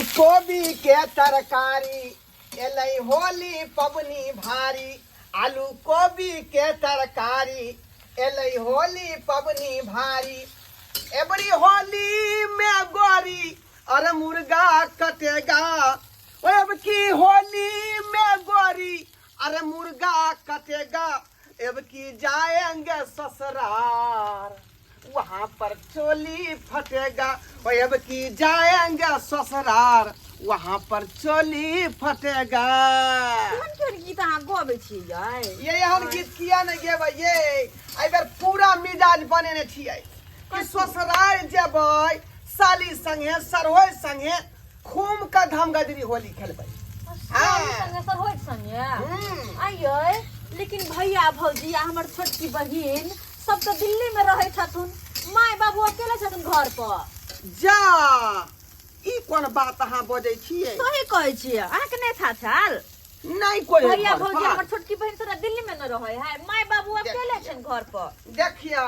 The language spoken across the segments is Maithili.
कोबी के तरकारी एलै होली पबनी भारी। आलू कोबी के तरकारी एलै होली पबनी भारी। एबरी होली में गोरी अरे मुर्गा कटेगा। ओ अब की होली में गोरी अरे मुर्गा कटेगा। अब की जाएंगे ससुराल वहाँ पर चोली फटेगा। ओ अब की जाएंगे ससुराल वहाँ पर चोली फटेगा। केहन केहन गीत अहाँ गबै छियै यै? ये एहन गीत किया नहीं गेबै ये? एहि बेर पूरा मिजाज बनेने छियै कि ससुराल जेबै साली संगे सरहोइ संगे खूब के धमगजरी होली खेलबै। साली संगे सरहोइ संगे? आइयै, लेकिन भैया भौजी आ हमर छोटकी बहिन सब तऽ दिल्ली में रहै छथुन, माय बाबू अकेले छथुन घर पर। जा, ई कोन बात अहाँ बजै छियै? सही कहै छियै, अहाँके नहि था छल? नहीं कोई है भैया घर भौजी पर। हमर छोटकी बहिन सब दिल्ली में न रहै है, माय बाबू अकेले छनि घर पर। देखियौ,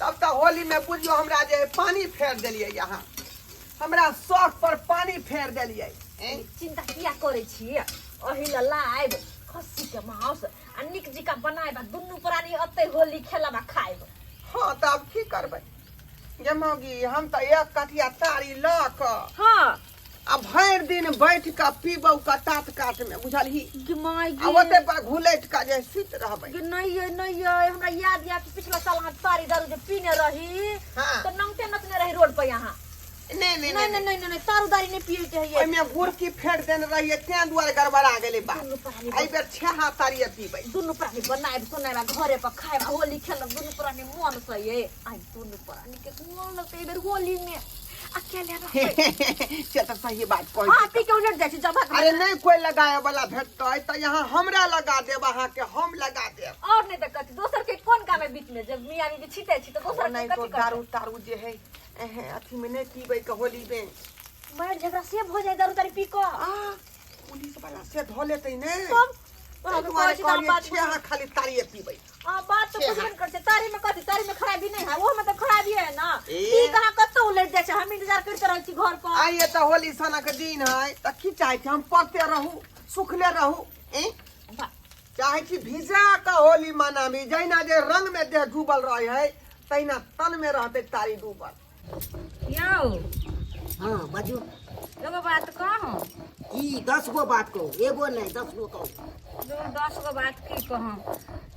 तब तऽ होली में बुझियौ हमरा जे पानी फेर देलियै, यहाँ हमरा शौक पर पानी फेर देलियै। हैं? चिंता किया करै छी? एहि लए लाइब खस्सी के मांस आ नीक जिका बनायब आ दुनू प्राणी अतै होली खेलब आ खायब। हाँ, तऽ आब की करबै गे मौगी? हम तऽ एक कटिया तारी लऽ कऽ आ भरि दिन बैठ कऽ पीबौ कऽ तात कात में, बुझलही? गे माय आ गे। ओते पर घुलैट कऽ जे सुति रहबै। गे नहीं ये, नहीं ये, हमरा याद या कि पिछला साल अहाँ तारी दारू जे पीने रही तऽ नंगटे नचने रही रोड पर यहाँ। नहीं नहीं। नहीं नहीं नहीं नहीं, तारू दारू नहीं पिए के है। ओहिमे गुड़की फेंट देने रहियै, तें दुआरे गड़बड़ा गेलै बात। दुनू प्राणी एहि बेर छेहा तारिये पीबै। दुनू प्राणी बनायब सोनायब आ घरे पर खायब आ होली खेलब दुनू प्राणी मन से ये। आई दुनू प्राणी के मोन लगतै एहि बेर होली में अकेले रहबै। से तऽ सही बात कहै हाँ छी। पी के उलट जाइ छी जब अरे नहीं कोई लगाए वाला भेटतै तऽ यहाँ हमरा लगा देब, अहाँके हम लगा देब। और नहीं तऽ कथी, दोसर के कोन काम है बीच में? जब मियाँ बीबी छीटे छी तऽ दोसर के नहीं तो कथी दारू करतै? तारू जे है एहे अथी में नहीं पीबै के होली में। मार झगड़ा से हो जाए दारू तारी पी कऽ। आ पुलिस वाला से धो लेतै ने। तब ताहि अहाँके दुआरे कहै छी तऽ अहाँ कहलियै बात छेहा खाली तारिये पीबै। अहाँ बात तऽ छेहा। बुझबे ने करै छै। तारी में कथी? तारी में खराबी नहीं है, ओहो में तऽ खराबी है ना। ए। पी कऽ अहाँ कतौ उलटि जाइ छै, हम इंतजार करते रहै छी घर पर। आइए तऽ होली सनक दिन है, तऽ की चाहै छी हम पड़ते रहू सुखले रहू? ए चाहै छी भिजा कऽ होली मनाबी। जहिना जे रंग में देह डूबल रहै है तहिना तन में रहतै तारी डूबल। यौ। हाँ, बाजू। एगो बात कहूँ? की? 10 गो बात कहू, एगो नहीं, 10 गो कहू। दू 10 गो बात की कहूँ?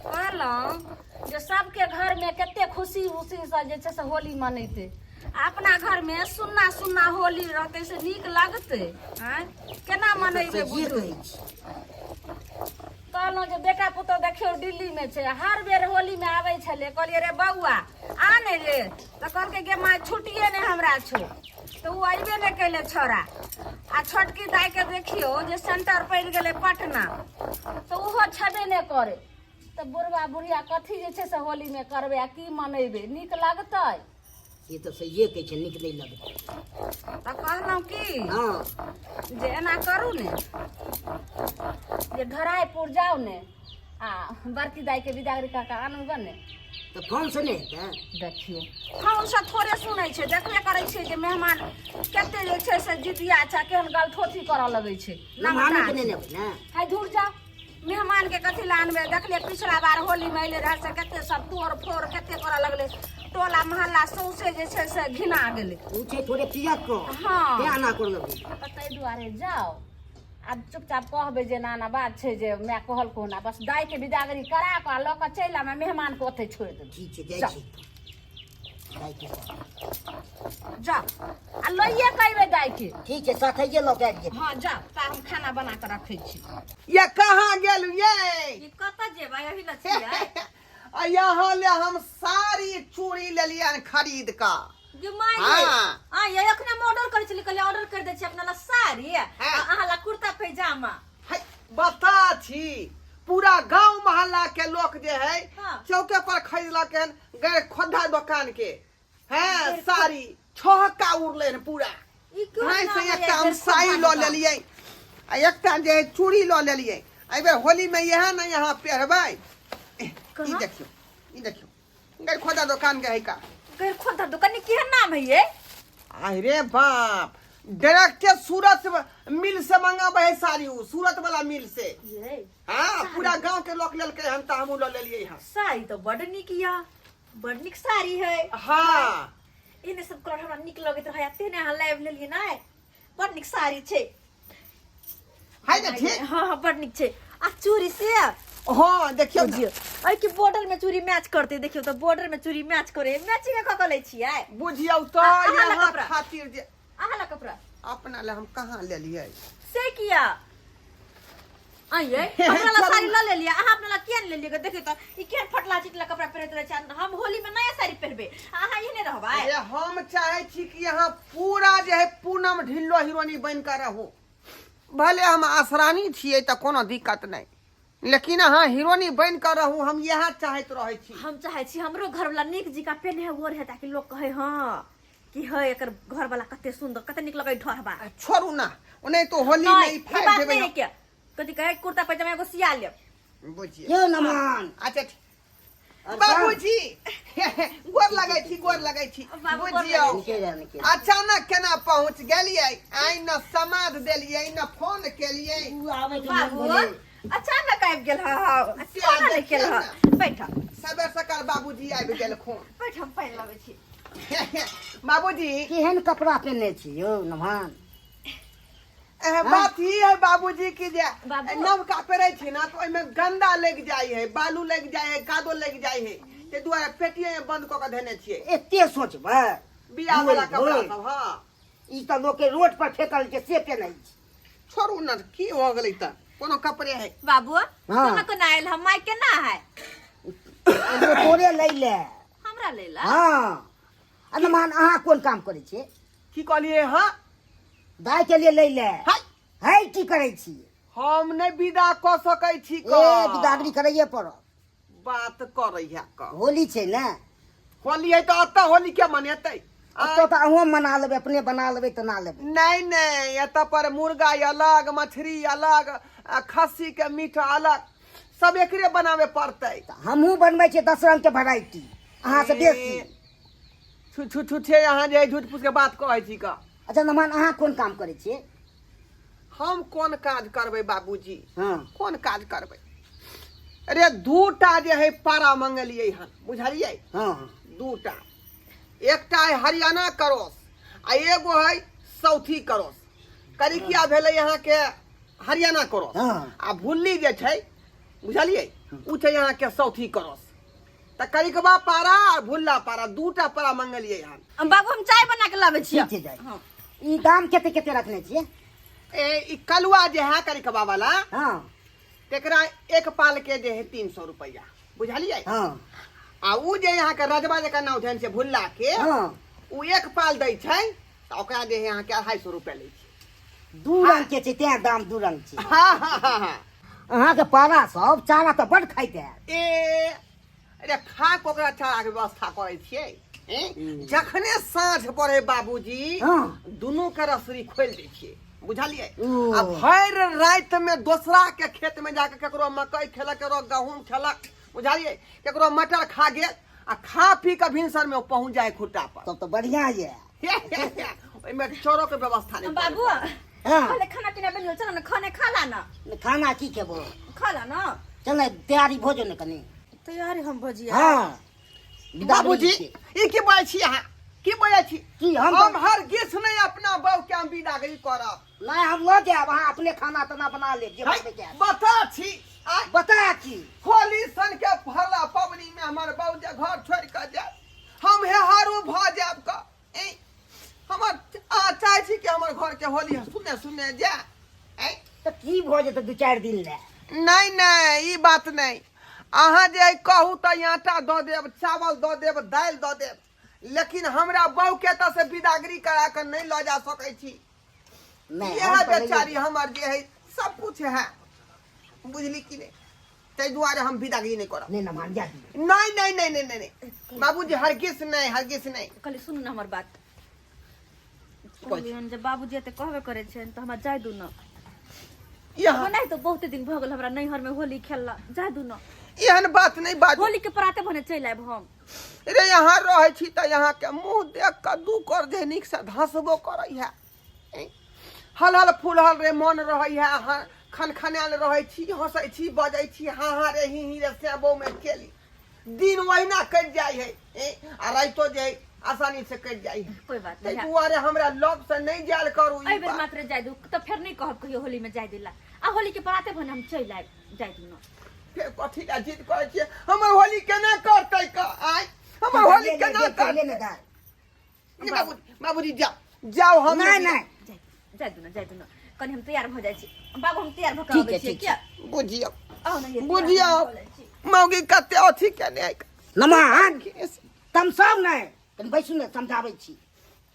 कहलहुँ जे सबके घरमे कते खुशी उशीसँ जे छै से होली मनेतै, आ अपना घरमे सुन्ना सुन्ना होली रहतै से नीक लगतै? आँय, केना मनेबै? सहिए बुझू कहै छी। कहलहुँ जे बेटा पुतहु देखियौ दिल्लीमे छै, हर बेर होलीमे आबै छलै। कहलियै रे बौआ आ ने रे, तऽ कहलकै गे माय छुट्टिए नहि हमरा छौ, तऽ ओ अयबे नहि कैले छौड़ा। आ छोटकी दाइके देखियौ जे सेंटर पड़ि गेलै पटना, तऽ ओहो छेबे नहि करै। तऽ बुढ़बा बुढ़िया कथी जे छै से होलीमे करबै आ की मनेबै? नीक लगतै? से तऽ सहिए कहै छै, नीक नहि लगतै। तऽ कहलहुँ की जे एना करू ने जे ढराइपुर जाउ ने आ बड़की दाइके बिदागरी काका आनू गऽ ने। तऽ फोन से नहि हेतै? देखियौ, फोनसँ थोड़े सुनै छै। देखबे करै छियै जे मेहमान कते जे छै से जितिया छै, केहन गलठोथी करऽ लगै छै। मेहमानोके नहि लेबै ने? है दूर जाउ, मेहमानके कथी लए आनबै? देखलियै पिछला बार होलीमे अयलै रहै से कते सब तोड़ फोड़ कते करऽ लगलै, टोला मोहल्ला सौंसे जे छै से घिना गेलै। ओ छै थोड़े पियक कऽ तें एना करऽ लगलै। तऽ ताहि दुआरे जाउ आ चुपचाप कहबै जे एना एना बात छै जे माय कहलको ना, बस दाइके बिदागरी करा कऽ आ लऽ कऽ चलि आब, मेहमानके ओतहि छोड़ि देबै। ठीक छै, जाइ जाउ। छी दाइके साथ। जाउ आ लइए कऽ अयबै दाइके। ठीक छै, साथैये लऽ कऽ आबि जेबै। हँ जाउ, ता हम खाना बना कऽ रखै छी। ये कहाँ गेलु ये? ई कतऽ जेबै, एही लए छियै। आ यहाँ ले हम साड़ी चूड़ी लेलियै खरीद कऽ। गे my गे। आ ये अखने हम ऑर्डर करै छली, कहलियै ऑर्डर कर दै छी अपना ला साड़ी आ अहाँ ला कुर्ता पैजामा। है बता छी, पूरा गांव मोहल्ला के लोग जे है चौके पर खरीदलक हन गैर खोधा दुकान के है साड़ी, छोहका उड़ले हन पूरा। ई क्यों नहीं नाम से है एकटा हम गैर साड़ी खोधा लऽ दुकान? लेलियै आ एकटा जे है चूड़ी लऽ लेलियै। एहि बेर होली में इएह ने यहाँ पहिरबै। ई कहाँ? देखियौ, ई देखियौ, गैर खोधा दुकान के है का। गैर खोधा दुकान के केहन नाम है ये? अरे बाप, डायरेक्टे सूरत से साड़ी उ सूरत वाला मिल से। ये हाँ, पूरा गांव के लोग लेलकै हन तऽ हमहूँ लऽ लेलियै हन। साड़ी तऽ बड नीक या, बड नीक साड़ी है। हाँ। एने सब कलर हमरा नीक लगैत रहै, तेने अहाँ लाबि लेलियै नै? बड नीक साड़ी छै। है ने ठीक? हाँ हाँ, बड नीक छै। आ चूड़ी से? हाँ, देखियौ ने। बुझियौ, एहि के बॉर्डर में चूड़ी मैच करते। देखियौ तऽ बॉर्डर में चूड़ी मैच करे, मैचिंग कऽ के लै छियै। बुझियौ तऽ अहाँ लए यहाँ कपड़ा। खातिर जे अहाँ ला कपड़ा। अपना लए हम कहाँ लेलियै? से किया आइए हमरा ला साड़ी ल लेलियै, अहाँ अपना ला किया नहि लेलियै? देखियौ तऽ ई केहन फटला चिटला कपड़ा पहिरैत रहै छै। हम होली में नया साड़ी पहिरबै, अहाँ एहने रहबै? अरे, हम चाहे छी कि यहाँ पूरा जे है पूनम ढिल्लो हीरोनी बनि कऽ रहू। भले हम आसरानी छियै तऽ कोनो दिक्कत नहि, लेकिन अहाँ हीरोनी बनि कऽ रहू, हम इएह चाहैत रहै छी। हम चाहै छी हमरो घरवाला नीक जिका पेन्हे ओढ़े, ताकि लोग कहे हँ कि है एकर घरवाला कते सुंदर, कते नीक लगै ढोरबा। छोड़ू ना, ओनाहि तो होली में नहीं ई ई फाड़ि बात देबै। नहीं है। क्या कथी कहे, कुर्ता पैजामा एगो सिया लेब। बुझिए यौ नमन। अच्छा ठीक। बाबूजी, गोर लगै छी, गोर लगै छी। बाबू, गोर। बुझियौ। नीके जा, नीके जा। अचानक केना पहुँच गेलियै? आइ न समाद देलियै न फोन केलियै। उ आबै के मन बाबू भेलै। अचानक आबि गेल। हँ हँ, से कोना नहि देखियौ केल। हँ, ने। बैठ। सबेर सकाल बाबूजी आबि गेलखुन। बैठ, हम पानि लाबै छी। बाबूजी। केहन कपड़ा पहिनने छी यौ नमन? बात ई है बाबूजी की जे बाबू। नवका पहिरै छै ने तऽ ओहिमे गंदा लागि जाइ है, बालू लागि जाइ है, कादो लागि जाइ है, ताहि दुआरे पेटिये मे बंद कऽ के धेने छियै। एते सोचबै? बियाह वाला कपड़ा धोइ। सब। हँ। ई तऽ लोक के रोड पर फेकल छै से पेन्है छै। छोड़ू ने, की हो गेलै तऽ कोनो कपड़े है। बाबू। हाँ। कोना कोना आयल हम? माय केना है? एगो तोरे लै ले। हमरा ले ला? हँ। आ नमन, अहाँ कोन काम करै छियै? की कहलियै? हँ। दाइ के लिए लै ले। हाय। है, की करै छी? हम नहि विदा कऽ सकै छी। ए, बिदागरी करैये पड़त। बात करै है क होली छै ने। होली है तऽ एतऽ होली के मनेतै? एतऽ तऽ अहूँ मना लेबै, अपने बना लेबै तऽ ना लेबै। नहीं नहीं, एतऽ पर मुर्गा अलग, मछली अलग, आ खस्सी के मीट अलग, सब एकरे बनावे पड़तै। तऽ हमहूँ बनबै छियै 10 रंग के वेराइटी, अहाँ से बेसी। छु छु छुछे अहाँ जे झूठ फूस के बात कहै छी का। अच्छा नमन, अहाँ कोन काम करै छियै? हम कोन काज करबै बाबूजी? हँ। कोन काज करबै? अरे, दूटा जे है पारा मंगलियै हन, बुझलियै? हँ। दूटा, एकटा है हरियाणा क्रॉस आ एगो है साउथी क्रॉस। करिकिया भेलै अहाँके हरियाणा क्रॉस। हँ। आ भुल्ली जे छै, बुझलियै, ओ छै अहाँके साउथी क्रॉस। तऽ करिकबा पारा आ भुल्ला पारा, दूटा पारा मंगलियै हन। बाबू, हम चाय बना के लाबै छियै। ठीक छै, जाइ। ई दाम कते कते रखने छियै? ए, ई कलुआ जे है करिकबा वाला, हँ। तेकरा एक पाल के जे है 300 रुपैआ, बुझलियै? हँ। आ उ जे अहाँके रजवा जकाँ नाव धन छै भुल्ला के, हँ। उ एक पाल दै छै तऽ ओकरा जे है अहाँके 250 रुपैआ लै छै। दू रंग के छै तें दाम दू रंग छै। हँ हँ हँ हँ। अहाँके पारा सब चारा तऽ बड खाइत हैत। ए अरे, खा के ओकरा चारा के व्यवस्था करै छियै। जखने साँझ पड़े बाबूजी, हँ। दुनू के रसरी खोलि दै छियै, बुझलियै? ओ। आ भरि राति में दोसरा के खेत में जाके केकरो मकई खेलक, केकरो गहूम खेलक, बुझलियै, केकरो मटर खा गेल, आ खा पी के भिनसर में ओ पहुंच जाय खुट्टा पर। तब तऽ बढ़िया ये। ओहिमे चोरो के व्यवस्था नहीं। बाबू। हाँ। पहले खाना पीना बनि गेल, चलो ना खाने खा ला ना। खाना की खेबो? खा ला ना। चल ने, तैयारी भोजन ने कनी। तैयारी हम भजिया। हाँ। बाबूजी, ई की बोलै छी अहाँ? की बोलै छी? की हम हम हरगिज नहीं अपना बहू के हम विदागरी करब। नहीं, हम लऽ जायब, अहाँ अपने खाना ताना बना लेब जे बनबै के हैत। बता छी आय। बता की? होली सन के फरला पबनी में हमर बहू जे घर छोड़ के जाय, हम हेहारू भऽ जायब क ए, हमर अहाँ चाहै छी कि हमर घर के होली सुने सुने जाय? ए? तऽ की भऽ जेतै दू चारि दिन लए? नहीं नहीं, ई बात नहीं। अहाँ जे कहू तऽ आटा दऽ देब, चावल दऽ देब, दालि दऽ देब, लेकिन हमरा बहू के एतऽ से विदागरी करा कऽ नहीं लऽ जा सकै छी। नहि, इएह हम तऽ नहिये। बेचारी हमर जे है सब कुछ है, बुझली कि नहि? ताहि दुआरे हम विदागरी नहीं करब। नहि नमान, जा दियौ। नहीं नहीं नहीं नहीं नहीं नहीं बाबूजी, हरगिज नहीं, हरगिज नहीं। कहली, सुनू ने हमर बात। कहलियनि जे बाबूजी एते कहबे करै छनि तऽ हमरा जाय दू ने। यहाँ नहि तऽ बहुते दिन भऽ गेल हमरा नैहर में होली खेलला, जाय दू ने। एहन बात नहीं बाजू। होली के पराते भने चलि आयब हम। रे, यहाँ रहै छी तऽ यहाँ के मुँह देख कऽ दू कर जे नीकसँ धसबो करै है। हल हल फूलहल रे मन रहै है, अहाँ खनखनायल रहै छी, हँसै छी, बजै छी, हाँ हाँ रे ही ही रे श्यामो में खेली। दिन ओहिना कटि जाइ है आ राइतो जे है आसानी से कटि जाइ है। कोई बात ताहि नहीं। दुआरे हमरा लग से नहि जायल करू ई एहि बेर बात। मात्र जाय दू तऽ फेर नहि कहब कहियो होली में जाय दिला, आ होली के पराते भने हम चलि आयब, जाय दू न। फेर कथी ला जिद करै छियै? हमर होली केना करतै क आय? हमर होली केना ले करतै? ने दाय। नहीं, बाबूजी, बाबूजी जाओ जाओ, हम नहीं नहीं। जाय जाय दू न, जाय दू न, कनि हम तैयार भऽ जाइ छी बाबू, हम तैयार भऽ कऽ ठीक आबै है, छियै। ठीक। किया बुझियौ, आउ ने ये, तैयार बुझियौ। भऽ जाइ छी। मौगी कते अथी केने है। नमन तमसाब नहि, कनि बैसू ने, समझाबै छी।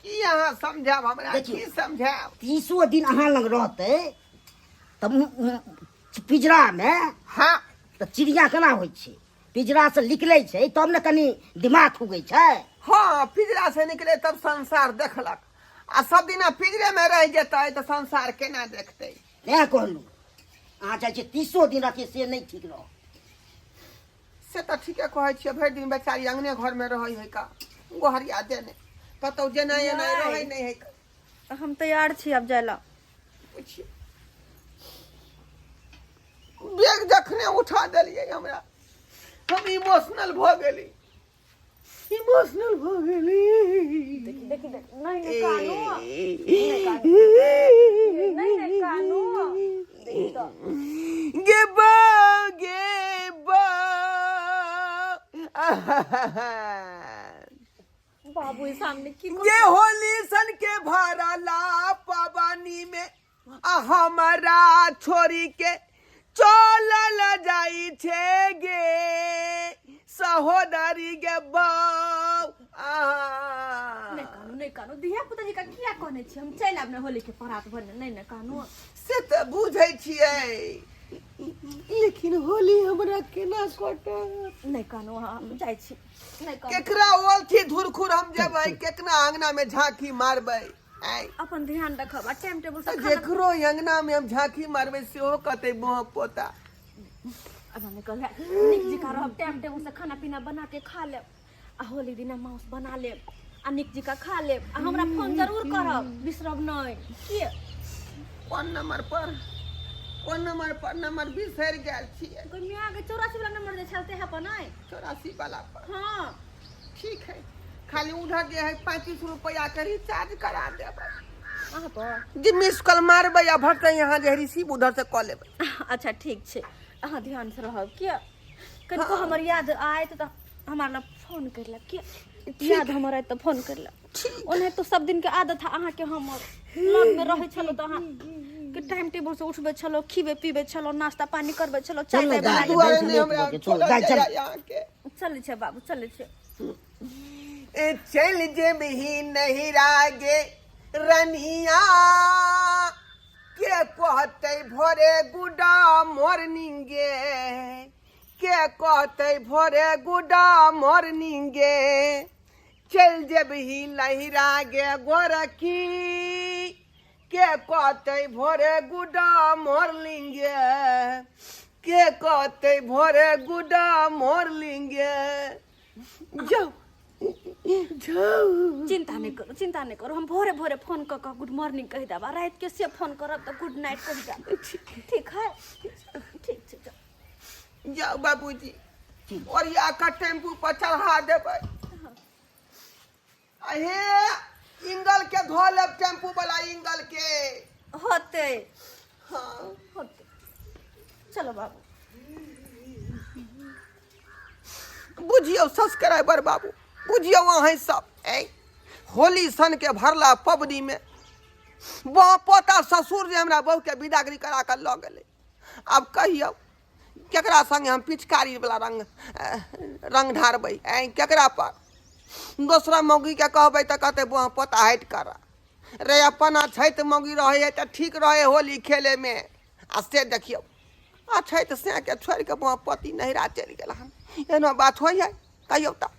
की अहाँ समझायब हमरा? देखियौ। की समझायब? 30 दिन अहाँ लग रहतै तऽ पिजरामे हाँ तऽ चिड़िया केना होइ छै? पिजरा से निकलै छै तब ने कनि दिमाग खुगै छै। हाँ, पिजरा से निकले तब संसार देखलक, आ सब दिना पिजरे में रह जेतै तऽ संसार केना देखतै? तें कहलहुँ, अहाँ चाहै छियै 30 दिन रखियै, से नहि ठीक रह। से तऽ ठीके कहै छियै, भरि दिन बेचारी अंगने घर में रहै है का, गोहरिया देने कतौ जेनाइ एनाइ रहै नहि है का। हम तैयार छी आब जाय ला। पुछियौ, बैग जखने उठा देलियै हमरा, हम इमोशनल भऽ गेली, इमोशनल भऽ गेली। देखी देखी, नहीं नहीं कानू, नहीं नहीं कानू, देखी तो। गे बा, गे बा। बाबू ई सामने की ये होली सन के भरला पवनी में आ हमारा छोरी के चलल जाई छे गे सहोदरी गे बौ। नहीं कानू, नहीं कानू, धिया पुता जी का किया कहने छी? हम चलि आब ने होली के परात भने। नहीं नहीं कानू। से तऽ बुझै छियै, लेकिन होली हमरा केना कटत? नहीं कानू, हम जाइ छी, नहीं कानू। केकरा ओलथी धुरखुर हम जेबै? केकरा अंगना में झांकी मारबै आइ? अपन ध्यान रखब आ टाइम टेबल से खाना। जेकरो अंगना में हम झांकी मारबै सेहो कहतै मोह पोता। अब हम कहबै नीक जकाँ रहब, टाइम टेबल से खाना पीना बना के खा लेब, आ होली दिना मांस बना लेब आ नीक जकाँ खा लेब, आ हमरा फोन जरूर करब, बिसरब नहि के। कोन नंबर पर, कोन नंबर पर? नंबर बिसरि गेल छियै। कोई मियाँ के 84 वाला नंबर जे छल तेहे पर नहि? 84 वाला पर। हाँ। ठीक है, खाली उधर जे है 35 रुपया के रिचार्ज करा देबै। अहाँ पर जे मिस कॉल मारबै आ भरतै यहाँ जे रिसीव उधर से कऽ लेबै। अच्छा ठीक छै, अहाँ ध्यान से रहब किया, कनिको हमर याद आयत तऽ हमरा लग फोन कर लेब किया, याद हमर आयत तऽ फोन कर लेब। ओनाहि तो सब दिन के आदत है अहाँके, हमर लग में रहै छलो तऽ अहाँ के टाइम टेबल से उठबै छलो, खीबै पीबै छलो, नाश्ता पानी करबै छलो, चाय चल ताय ने बना दाइ, लेबै। दुआरे दाइ, नहि हमरा चल, छोड़ल दाइ, चल। जाइए अहाँके। चलै छै बाबू, चलै छै। ए चल जेबही नहिरा गे रनिया, के कहतै भोरे गुडा मॉर्निंग गे? के कहतै भोरे गुडा मॉर्निंग गे? चल जेबही नहिरा गे गोरकी, के कहतै भोरे गुडा मॉर्निंग गे? के कहतै भोरे गुडा मॉर्निंग गे? जाओ जाओ। चिंता नहीं करू, चिंता नहीं करू, हम भोरे भोरे फोन कऽ कऽ गुड मॉर्निंग कहि देब, आ राति के से फोन करब तऽ गुड नाइट कहि देब। ठीक है, ठीक छै, जाउ। जाओ बाबूजी, और या का टेम्पू पर चढ़ा देबै। अहे इंगल के धो लेब, टेम्पू वाला इंगल के। होतै। हाँ। होतै, चलो बाबू। बुझियौ सब्सक्राइबर बाबू, बुझियौ अहाँ सब, ऐ होली सन के भरला पबनी में बा पोता ससुर जे हमरा बहू के बिदागरी करा के लऽ गेलै। आब कहियौ केकरा संगे हम पिचकारी वाला रंग रंग ढारबै? ऐ केकरा पर? दोसरा मौगी के कहबै तऽ कहतै बा पोता हटि कर रे। अपन अछैत मौगी रहै है तऽ ठीक रहै होली खेले में, आ से देखियौ अछैत से के छोड़ि कऽ बा पति नहिरा चलि गेल हन। एना बात होइ है? कहियौ तऽ।